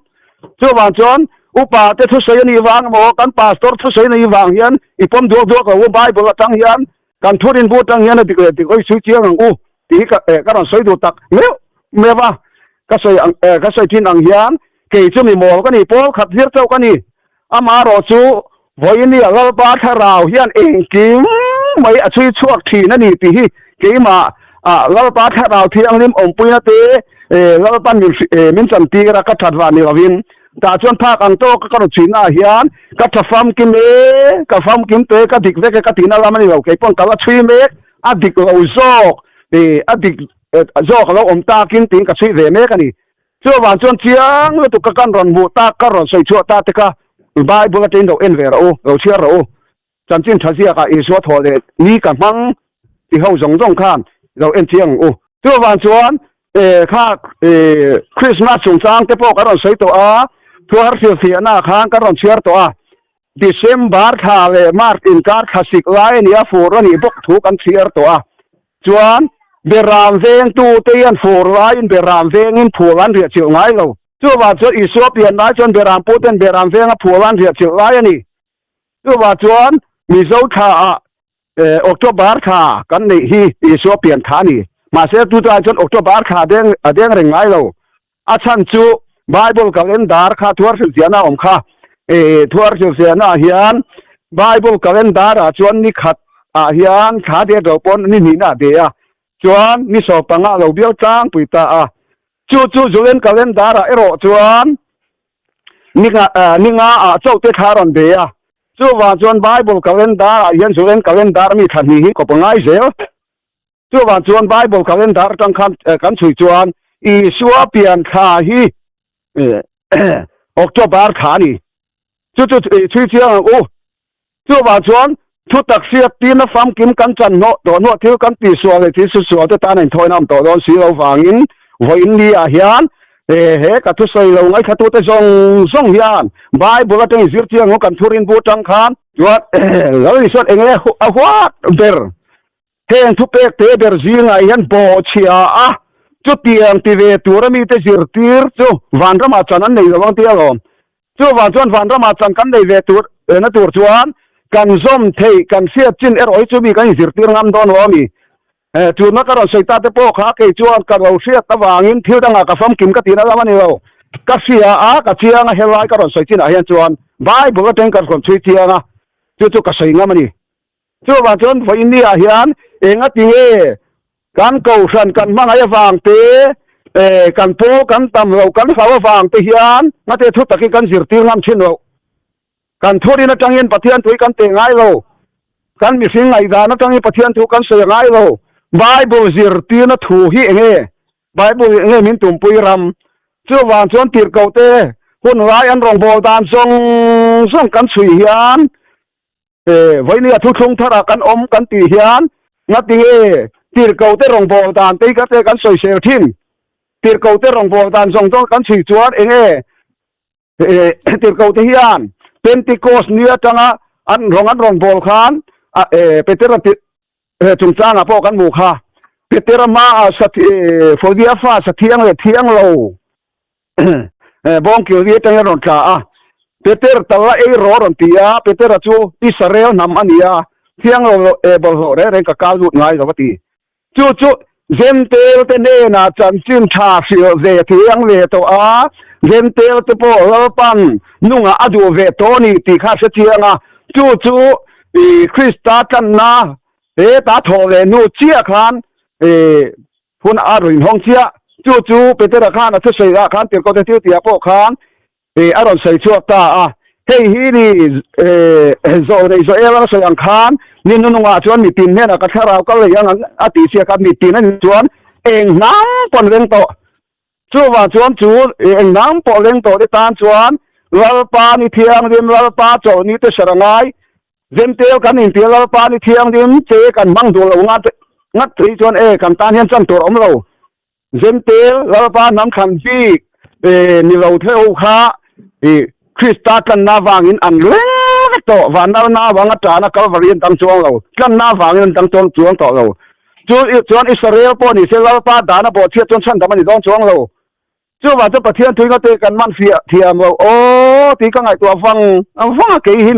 Chuvang chuan upa te thusawi a nih vang emaw kan pastor thusawi a nih vang hian i pawm duak duak lo u Bible atang hian Kan thurin bu atang hian a dik leh dik hawi chhui chiang ang u tih hi ka rawn sawi duh tak meuh meuh a, ka sawi ang ka sawi thin ang hian kei chu mi mawl ka ni, pawl khat zir chauh ka ni. Amaherawh chu vawinia Lalpa thlarau hian engkim mai a chhui chhuak thin a ni tih hi keimah Lalpa thlarau thianghlim awmpuina te Lalpan min chantir a, ka that vah ni lovin Tah chuan phak ang tawk ka rawn chhuihna ah hian ka tha famkim e, ka famkim te, ka dik vek e ka tihna lam a ni lo, kei pawn ka la chhui mek, a dik lo zawk, a dik zawk a lo awm takin tiin ka chhui ve mek a ni. Chuvang chuan chiang lutuk ka kan rawn hmuh tak, ka rawn sawi chhuah ta te kha Bible atangin lo en ve rawh u, lo chhiar rawh u. Chanchin tha ziakah Isua thawh leh ni ka hmang ti ho zawng zawng khan lo en chiang ang u. Chuvang chuan kha Krismas chungchang te pawh kan rawn sawi tawh a, thuahar hrilhfiahna khan kan rawn chhiar tawh a. December thla leh March inkar thla sik lai a nia, fur a nih bawk thu kan chhiar tawh a. Chuan Beram vengtute hian fur laiin Beram vengin phul an riah chilh ngai lo. Chuvang chuan Isua pian lai chuan Beram puten Beram venga phul an riah chilh lai a ni. Chuvang chuan Mizo thlaah October thla kan neih hi Isua pian thla a ni. Mahse tutlai chuan October thla a deng reng ngai lo. A chhan chu Bible calendar kha thuar hrilhfiahna a awm kha. Thuar hrilhfiahna ah hian Bible calendar ah chuan ni khat ah hian thla det lo pawn ni hnihna a be a, chuan ni 15 a lo bial tlangpui ta a. Chu chu Julian calendar ah erawh chuan ni nga ni nga ah chauh te thla a rawn be a. Chuvang chuan Bible calendar ah hian Julian calendar mi thla hnih hi kawp a ngai zel. Chuvang chuan Bible calendar atang khan kan chhui chuan Isua pian thla hi October thla a ni. Chu chu chhui chiang ang u. Chuvang chuan thu tak hriat tirna famkim kan chan hnawh tawh hnuah thil kan tihsual leh thil susual te tan a inthawina awm tawh dawn si lo vangin vawiin ni ah hian he ka thusawi lo ngaithlatute zawng zawng hian Bible atangin zir chiang ang u kan thurin bu atang khan chuan Lal Isuan eng nge a huat ber Heng thupek te ber zingah hian bawhchhia a chutiang ti ve tura mite zirtir chu vanramah chan an nei lo ang tih alawm. Chuvang chuan vanramah chan kan nei ve tur na tur chuan kan zawm theih kan hriat chin erawh hi chu mi kan inzirtir ngam dawn lo a mi. Tuna ka rawn sawi ta te pawh kha kei chuan ka lo hriat avangin thil dangah ka famkim ka tihna lam a ni lo. Ka hria a, ka chiang a, helai ka rawn sawi chinah hian chuan Bible atangin ka rawn chhui chiang a, chu chu ka sawi ngam a ni. Chuvang chuan vawiin ni ah hian enga tinge kan kohhran kan hmangaih avang te, kan pawl kan tam loh kan hlau avang te hian ngate thu takin kan zirtir ngam thin loh. Kan thurin atangin Pathian thu hi kan teh ngai lo. Kan mihring ngaihdan atangin Pathian thu kan sawi a ngai lo. Bible zirtirna thu hi enge? Bible enge min tumpui ram? Chuvang chuan tirhkohte hun lai an rawngbâwl dan zawng zawng kan chhui hian Vawinia thuthlung tharah kan awm kan tih hian ngatinge tirhkohte rawngbâwl dan te hi ka te kan sawisel thin. Tirhkohte rawngbâwl dan zawng zawng kan chhui chuan enge tirhkohte hian Pentecost ni atanga an rawng an rawngbâwl khan Petera chungchangah pawh kan hmuh kha. Petera hmaah Fodia fa sathiang leh thiang lo. Bawngkil hi atangin a rawn tla a, Peter tal a ei rawh a rawn ti a, Petera chu Israel hnam a ni a, thiang lo bawlhhlawh reng reng ka kal lut ngai lo a ti. Chu chu Jentail te hnenah chanchin tha hrilh ve thiang ve tawh a, Jentail te pawh Lalpan nungah a duh ve tawh a ni tih kha a hre chiang a, chu chu Krista tlanna heta thawh leh hnu chiah khan Hun a rawn inhawng chiah. Chu chu Petera khan a thusawi ah khan Tirhkohte thil tihah pawh khan a rawn sawi chhuak ta a. Hei hi ni zawh nei Joel a sawi ang khan ni nunungah chuan mitin hnenah ka thlarau ka lei ang a tih sia kha mitin a nih chuan eng hnam pawh an leng tawh. Chuvang chuan chu eng hnam pawh leng tawh te tan chuan Lalpa ni thianghlim, Lalpa chawlhni te hre ngai Zentel kan intir Lalpa ni thianghlim che kan hmang duh lo ngat ngat thei chuan e kan tan hian chan tur a awm lo. Zentel Lalpa hnam thlan bik e ni lo theuh kha i Krista tlanna vangin an reng vek tawh vanlalna avanga tana Kalvari an dang chuang lo tlanna vangin an dang chuang chuang tawh lo. Chu chuan Israel pawh ni se Lalpa dana bawhchhiat chuan chhandam a ni dawn chuang lo. Chuvang chu Pathian thuinga te kan man fiah thiam lo aw tih ka ngaihtuah vang vang a, kei hi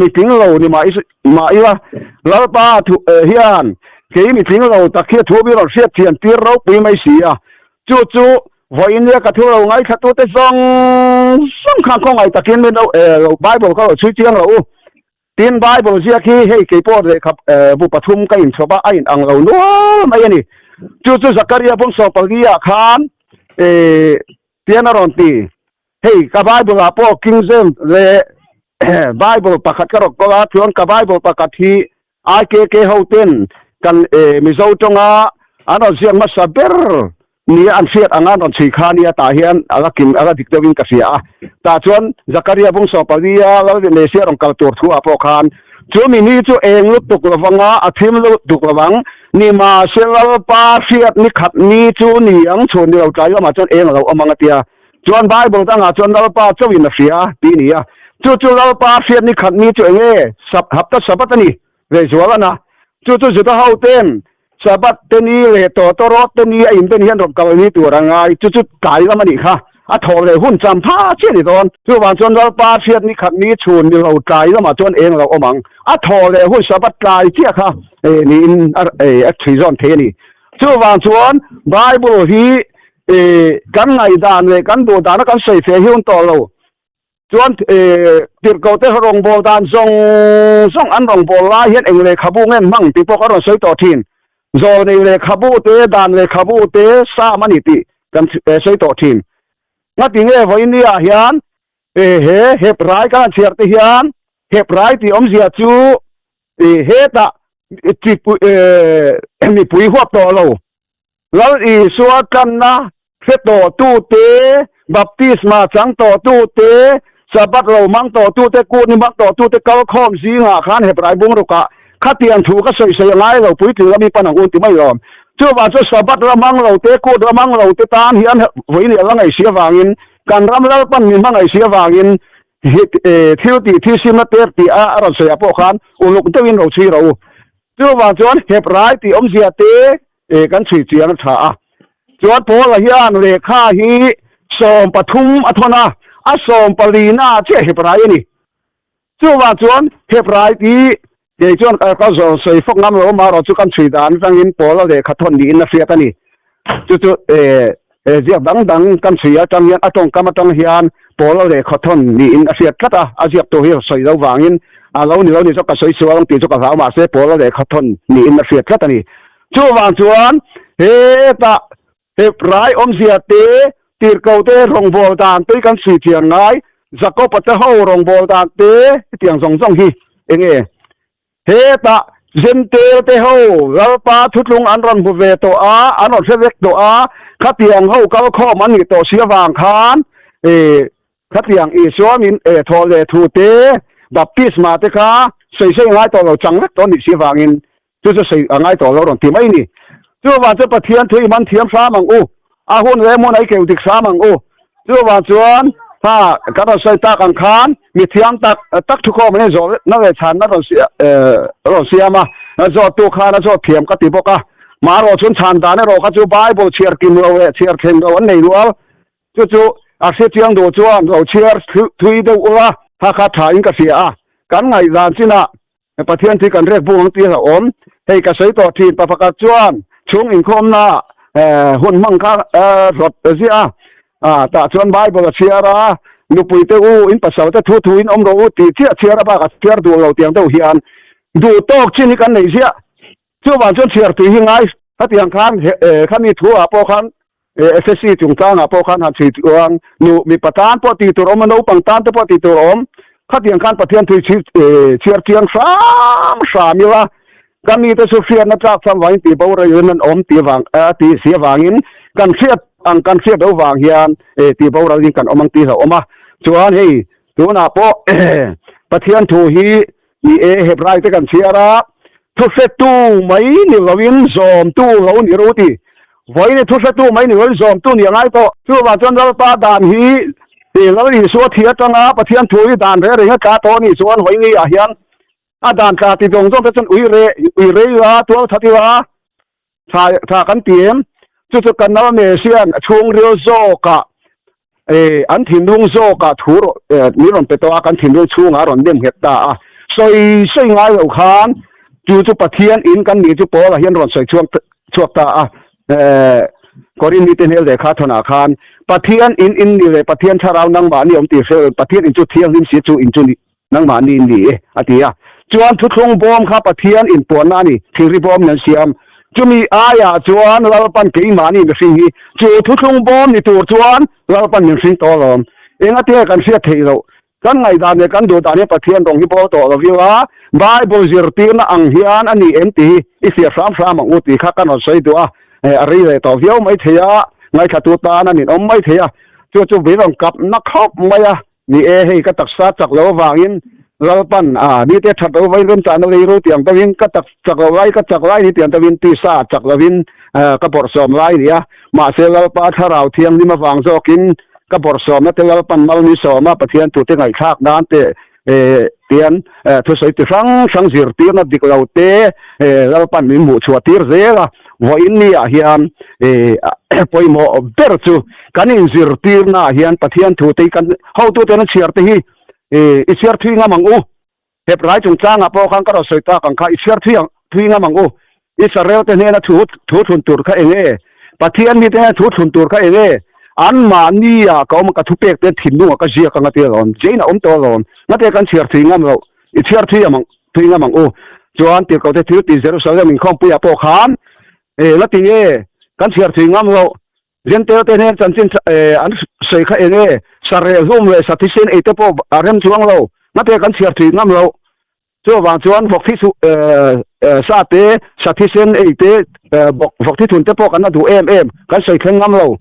mitling lo ni mah mah ila Lalpa thu hian kei mitling lo tak hi a thu mi rawn hriat thiam tir ropui mai si a, chu chu vawiin nia ka thu lo ngaithla tute zawng zawng khan khawngaih takin min lo Bible ka lo chhui chiang lo u. Tin, Bible ziak hi hei kei pawh lehkha bu pathum ka inchhawp a, a inang lo nual mai a ni. Chu chu Zakaria bung 14 ah khan tian a rawn ti, Hei ka Bible ah pawh King James leh Bible pakhat ka rawn kawl a, chuan ka Bible pakhat hi IKK ho ten kan Mizo tawnga an rawn ziak hmasa ber nia an hriat anga an rawn chhui kha nia tah hian a la kim a la dik deuhin ka hria a. Tah chuan Zakaria bung 14 a Lal Messia rawn kal tur thu ah pawh khan chu mi ni chu eng lutuk lovanga a thim lutuk lovang nimahse Lalpa hriat ni khat ni chu ni ang chhun ni lo tlai lamah chuan eng a lo awm ang a tia. Chuan Bible dangah chuan Lalpa chauhin a hria tih a ni a. Chu chu Lalpa hriat ni khat ni chu eng nge? Hapta Sabbath a ni ve zual a na. Chu chu Juda ho ten. Sabbath te ni leh tawtawrawt te ni a inben hian rawn kal ni tur a ngai. Chu chu tlai lam a nih kha. A thawh leh hun cham pha chiah a ni dawn. Chuvang chuan Lalpa hriat ni khat ni chhun ni lo tlai lamah chuan eng lo awm ang. A thawh leh hun Sabbath tlai chiah kha niin a chhui zawn thei a ni. Chuvang chuan Bible hi kan ngaihdan leh kan duh dana kan sawi feh hi hun tawh lo. Chuan tirhkoh te rawngbâwl dan zawng zawng an rawngbâwl lai hian eng lehkhabu nge an hmang tih pawh ka rawn sawi tawh thin. Zawlnei lehkhabu te, dan lehkhabu te sam a ni tih kan sawi tawh thin. Ngati nge vawinia hian he Hebrai kan han chhiar te hian Hebrai tih awmzia chu hetah mipui huap tawh lo. Lal Isua tlanna hre tawhtute, baptisma chang tawhtute, Sabbath lo hmang tawhtute, kut ni hmang tawhtute kalkhawm zingah khan Hebrai bungrukah khatiang thu ka sawi sawi a ngai lo, puitling lami pan ang un ti mai lawm. Chuvang chu Sabbath la hmang lo te, kut la hmang lo te tan hian vawiin a la ngaihsi avangin, kan ram Lalpan min hmangaihsi avangin thil tih thisimna ter tih a rawn sawiah pawh khan uluk deuhin ro chhui rawh u. Chuvang chuan Hebrai tih awmzia te kan chhui chiang a tha a. Chuan Paula hian lehkha hi 13 a thawn a, a sawmpalina chiah Hebrai a ni. Chuvang chuan Hebrai tih kei chuan ka sawi fawk ngam lo amaherawh chu kan chhui dan atangin Paula lehkha thawn niin a hriat a ni. Chu chu ziak dang dang kan chhui atang hian a tawngkam atang hian Paula lehkha thawn niin a hriat tlat a, a ziaktu hi sawi lo vangin a lo ni lo ni chu ka sawi sual ang tih chu ka hlau mahse Paula lehkha thawn niin a hriat tlat a ni. Chuvang chuan hetah Hebrai awmzia te, tirhkoh te rawngbâwl dan te hi kan chhui chiang ngai, Jakob-a te ho rawngbâwl dan te hetiang zawng zawng hi eng nge? Hetah Jentail te ho Lalpa thutlung an rawn hmu ve tawh a, an rawn hre vek tawh a, khatiang ho kalkhawm an nih tawh si avang khan khatiang Isua min thawh leh thu te, baptisma te kha sawi sawi ngai tawh lo chang vek tawh a nih si avangin Chu chu sawi a ngai tawh lo rawn ti mai ni. Chuvang chuan Pathian thu i man thiam hram ang u. A hun leh hmun a i keuh dik hram ang u. Chuvang chuan ha kan rawn sawi tak ang khan mi thiam tak tak thukhawm an inzawh na leh chhanna rawn rawn siam a, zawttu khan a zawt thiam ka ti bawk a. Marawh chun chhan dan erawh kha chu Bible chhiar kim lo leh chhiar thleng lo an nei nual. Chu chu a hre chiang duh chuan lo chhiar thui deuh ula kha kha tha in ka hria a. Kan ngaihdan chinah Pathian thi kan rek bung ang tih a awm. Hei ka sawi tawh thin, pa pakhat chuan chhung inkhawmna hun hmang kha rawt ziah a, tah chuan Bible a chhiar a, nupui te u, in pasal te thu thu in awm rawh u tih chiah chhiar a bak a chhiar duh lo tiang deuh hian duh tawk chin hi kan neih ziah. Chuvang chuan chhiar tui hi ngai hetiang khan khami thu ah pawh khan FSC chungchangah pawh khan han chhui chuan nu mipa tan pawh tih tur awm a, naupang tan te pawh tih tur awm. Khatiang khan Pathian thui chhiar chiang hram hram ila, ka mite chu hriatna tlak cham vangin tih boral in an awm tih vang tih si avangin kan hriat ang kan hriat loh vang hian tih boral in kan awm ang tih hlauhawm a. Chuan hei tunah pawh Pathian thu hi ni e Hebrai te kan chhiar a, thuhretu mai ni loin zawmtu lo ni ru ti. Vawiin thuhretu mai ni loin zawmtu ni a ngai tawh. Chuvang chuan Lalpa dan hi Lal Isua thi atanga Pathian thu hi dan reng reng a tla tawh a nih chuan vawiin ah hian a dan tla ti zawng zawng te chuan ui reh ui rei ila tual that ila tha tha kan ti em? Chu chu kan Lal Mesian a chhungril zawkah an thinlung zawkah thu min rawn pe tawh a, kan thinlung chhungah a rawn nem nghet ta a. Sawi sawi ngai lo khan chu chu Pathian in kan nih chu Paula hian rawn sawi chhuak chhuak ta a. Korin mite hmel lehkha thawnah khan Pathian in in ni leh Pathian thlarau nangmahni awm tih hre Pathian in chu thianghlim si chu in chu ni Nangmahni in ni e, a ti a. Chuan thuthlung bawm kha Pathian inpuanna a ni, thingri bawm in an siam. Chumi aiah chuan Lalpan keimahni mihring hi chu thuthlung bawm ni tur chuan Lalpan min hring tawh alawm. Engatinge kan hriat theih loh? Kan ngaihdan leh kan duhdan hian Pathian rawng hi bawl tawh lo ila, Bible zirtirna ang hian a ni em tih hi i hriat hram hram ang u tih kha kan rawn sawi duh a. A rei leh tawh viau mai thei a, ngaithlatu tan a ninawm mai thei a. Chu chu min rawn kapna khawp mai a. Ni e, hei ka taksa chak lo avangin Lalpan a nite that lo vain remchahna lei ru tiang deuhin ka tak chak lo lai ka chak lai ni tiang deuhin tisa chak lovin ka bawrhsawm lai ni a. Mahse Lalpa Thlarau Thianghlim avang zawkin ka bawrhsawmna te Lalpan mal ni sawm a, Pathian tute ngaihthlak nan te. Tian thusawi ti hrang hrang zirtirna dik lo te Lalpan min hmuh chhuah tir zel a, vawiin ni ah hian pawimawh ber chu kan inzirtirna ah hian Pathian thu te hi kan hotute an chhiar te hi i chhiar thui ngam ang u. Heprai chungchangah pawh khan ka rawn sawi tak ang kha i chhiar thui ang thui ngam ang u. Israel te hnena thu thu thlun tur kha eng nge? Pathian mite hnena thu thlun tur kha eng nge? Anmahni ah ka awm a, ka thupek te thinlungah ka ziak ang a ti alawm. Jain a awm tawh alawm. Ngate kan chhiar thui ngam loh. I chhiar thui ang thui ngam ang u. Chuan tirhkoh te thil ti Jerusalem inkhawmpuiah pawh khan e la ti nge kan chhiar thui ngam loh. Jentail te hnen chanchin an sawi kha eng nge? Sareh hlum leh sathisen ei te pawh a rem chuang lo. Ngate kan chhiar thui ngam loh. Chuvang chuan vawk thi sa te, sa thisen ei te, vawk thi thun te pawh kan la duh em em, kan sawi thleng ngam lo.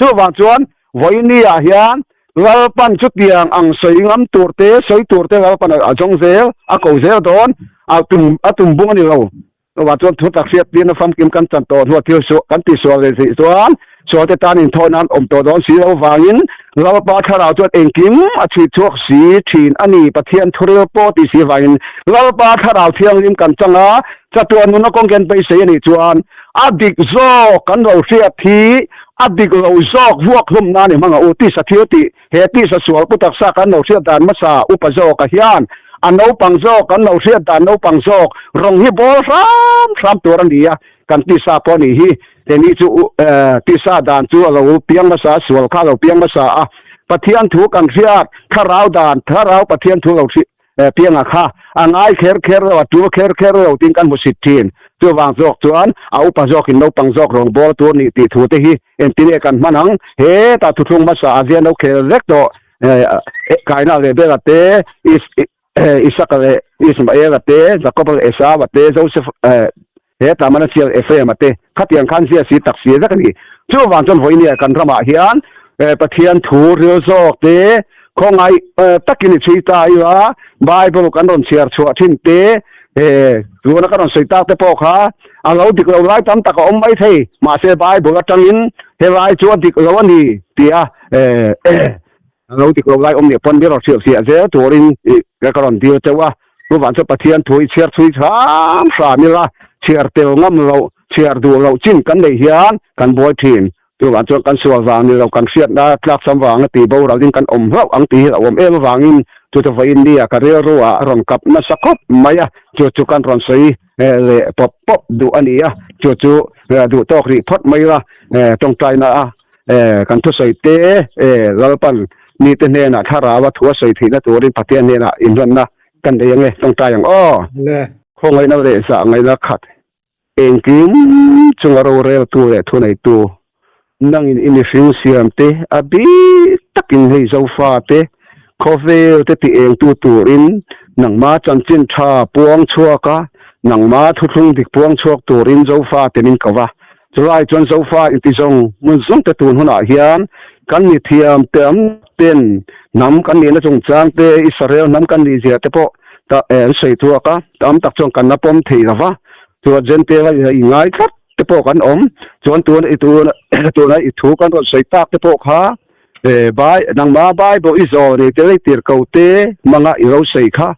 Chuvang chuan vawiini ah hian Lalpan chutiang ang sawi ngam tur te, sawi tur te Lalpan a zawng zel, a ko zel dawn, a tum a tum bung a ni lo. Chuvang chuan thu tak hriat tirna famkim kan chan tawh hnuah thil suah kan tihsual leh zih chuan sualte tan inthawh nan awm tawh dawn si lo vangin Lalpa thlarau chuan engkim a chhui chhuak si thin a ni. Pathian thuril pawh tih si vangin Lalpa thlarau thianghlim kan chang a, chatuan nuna kawng ken beisei a nih chuan a dik zawk kan lo hriat hi a dik lo zawk vuak hlum nan i hmang a u tisa thil tih He tisa sual pu taksa kan lo hriat dan hmasa upa zawka hian a naupang zawk kan lo hriat dan naupang zawk rawng hi bawl hram hram tur a ni a, kan tisa pawh nih hi heni chu tisa dan chu a lo piang hmasa a, sual kha a lo piang hmasa a, Pathian thu kan hriat thlarau dan thlarau Pathian thu lo Pianga kha a ngai kher kher lo, a tul kher kher lo tiin kan hmu sit thin. Chuvang zawk chuan a upa zawkin naupang zawk rawngbâwl tur nih tih thu te hi engtin kan hman ang? Hetah thuthlung hmasa a zian lo khel vek tawh. Kaina leh Bela te, Isaka leh Ismaela te, Jakoba leh Esau-a te, Joseph Hetah Manasseh leh Ephraim-a te khatiang khan zia si tak si vek a ni. Chuvang chuan vawinia kan ramah hian Pathian thu ril zawk te khawngaih takin i chhui ta ila, Bible kan rawn chhiar chhuah thin te, tuna ka rawn sawi tak te pawh kha a lo dik lo lai tam tak a awm mai thei. Mahse Bible atangin helai chu a dik lo a ni tia A lo dik lo lai awm nih pawn mi rawn hrilh fiah zel turin ka rawn dil teuh a, chuvang chuan Pathian thu i chhiar chhui hram hram ila, chhiar tel ngam loh, chhiar duh loh chin kan neih hian kan buai thin. Chuvang chuan kan sual vang ni lo, kan hriatna tlak sam vanga tih boralin kan awm hlauh ang tih hi a awm em avangin chu chu vawiin nia ka rilru ah a rawn kap nasa khawp mai a, chu chu kan rawn sawi leh pawp pawp duh a ni a, chu chu duh tawk rih phawt mai ila tawngtaina a Kan thusawi te Lalpan mite hnenah thlarau a thu a sawi theihna turin Pathian hnenah inhlanna kan nei ange tawngtai ang aw. Khawngaihna leh zahngaihna khat engkim chunga roreltu leh thuneitu nangin i mihring siamte a bik takin hei Zofate khawvel te ti engtu turin nangma chanchin tha puang chhuak a, nangma thuthlung dik puang chhuak turin Zofate min ko va. Chulai chuan Zofa inti zawng hmun zawng te tun hunah hian kan ni thiam te am ten hnam kan nihna chungchang te Israel hnam kan nih zia te pawh ta an sawi thuak a, tam tak chuan kan la pawm thei lo va, chuan Jentail a i ngai tlat te pawh kan awm, chuan tuna i tuna tuna i thu kan rawn sawi tak te pawh kha Bai nangma Bible i zawl nei te lei tir ko te hmanga i lo sawi kha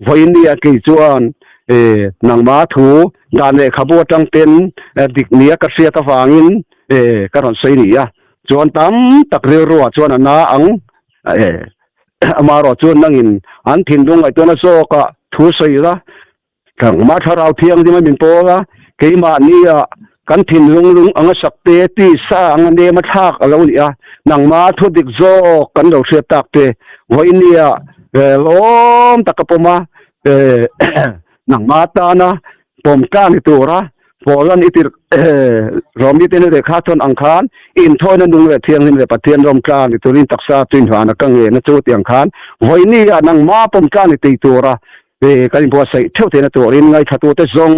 Vawiin nia kei chuan nangma thu dan lehkhabu atang ten dik nia ka hriat avangin ka rawn sawi ni a, chuan tam tak rilruah chuan a na ang amaherawh chuan nangin an thinlung ngaihtuahna zawkah thu sawi la Nangmah Thlarau Thianghlim a min pawl a, keimahnia kan thinlung lung anga sak te, tisa anga nem a thlak a lo ni a, nangmah thu dik zawk kan lo hriat tak te, vawinia lawm taka pawm a, nangmah tana pawm tlang ni tura Paula'n i tirh Romi te lehkha thawn ang khan inthawina nung leh thianghlim leh Pathian rawm tlang ni turin taksa tuinhana ka ngen a chu tiang khan vawinia nangmah pawm tlang ni tei tura Kan inbuatsaih theuh theihna turin ngaithlatute zawng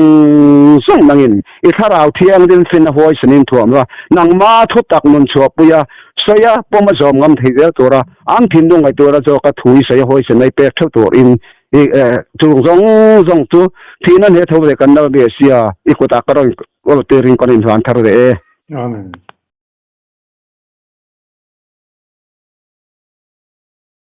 zawng nangin i thlarau thianghlim fin a huaisanin thuam la, nangma thu tak nun chhuahpui a, sawi a, pawm a zawm ngam thei zel tura an thinlung ngaihtuahna zawka thu i sawi a huaisan a i pek theuh turin i chung zawng zawng chu thihna hne tho leh kan nal ve sia i kutah ka rawn kawl tirin kan inhlan thar leh e. Amen.